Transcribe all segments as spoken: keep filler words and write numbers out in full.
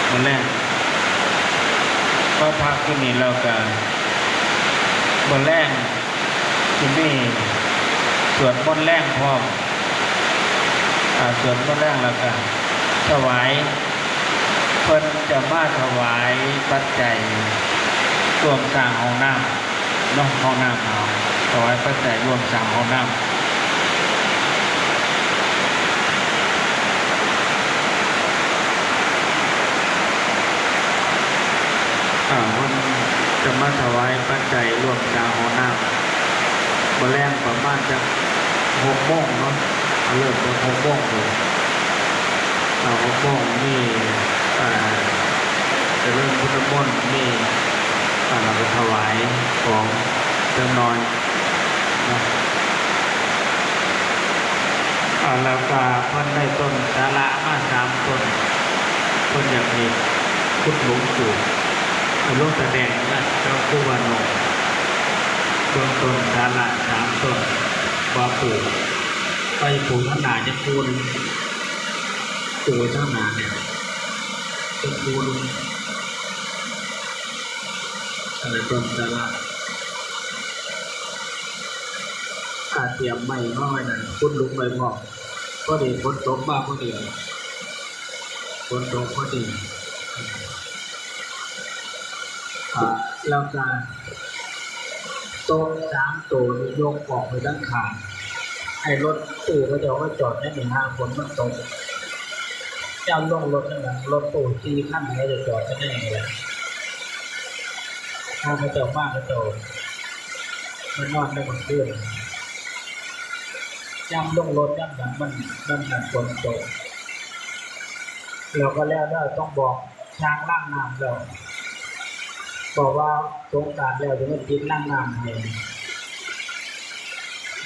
มื้อแลง มาพักอยู่นี่แล้วก็ มื้อแลงสิมีสวดมนต์แลงพร้อม อ่า สวดมนต์แลงแล้วก็ถวาย เพิ่นจะมาถวายปัจจัยร่วมสร้างห้องน้ำ เนาะ ห้องน้ำเอา ถวายปัจจัยร่วมสร้างห้องน้ำ อ่า เพิ่นจะมาถวายปัจจัยร่วมสร้างห้องน้ำ มื้อแลงประมาณจักหกโมงเนาะ เริ่มจากหกโมงเลย อ่า หกโมงมี อ่า เจริญพุทธมนต์ มี อ่า แล้วก็ถวายของจักหน่อยเนาะ อ่า แล้วก็เพิ่นได้ต้นสาระมาสามต้น เพิ่นอยากให้ขุดหลุมปลูก เอาลงตะแดงนะ เจ้าคือว่าหนอง เบิ่งต้นสาระสามต้น ว่าปลูก ไปปลูกข้างหน้าจะปูน ปลูกไว้ข้างหน้าเนี่ย เป็นปูน อะไรต้นสาระ อาเตรียมไม้มาไว้นั่น ขุดหลุมไว้พร้อม พอดีฝนตกมาพอดี ฝนตกพอดี อ่า แล้วก็โต๊ะสามตัวนี่ยกออกไปด้านข้าง ให้รถตู้เขาเจ้ามาจอดในนี่ ห้าฝนมันตก ย่ามลงรถนั่นน่ะ รถตู้สี่คันเขาจะจอดไว้ในนี่แหละ ถ้าเขาเจ้ามาเขาเจ้ามานอนในกลางคืน ย่ามลงรถย่ามหยังมัน มันนั่นฝนตก แล้วก็แล้วแล้วต้องบอกช่างล้างน้ำแล้ว บอกว่าสงกรานต์แล้วจะมาติดล้างน้ำให้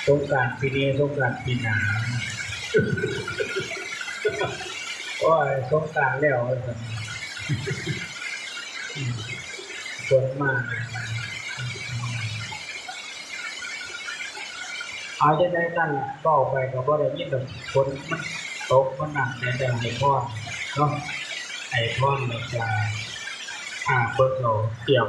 สงกรานต์ปีนี้ สงกรานต์ปีหน้า โอ้ย สงกรานต์แล้ว ฝนมา เอาจั่งใด๋นั่นล่ะ เว้าไปก็บ่ได้ยินดอก ฝนมันตก มันนั่น แต่จะให้พรเนาะ ให้พรแล้วก็ อ่า เพิ่นเอาเตรียม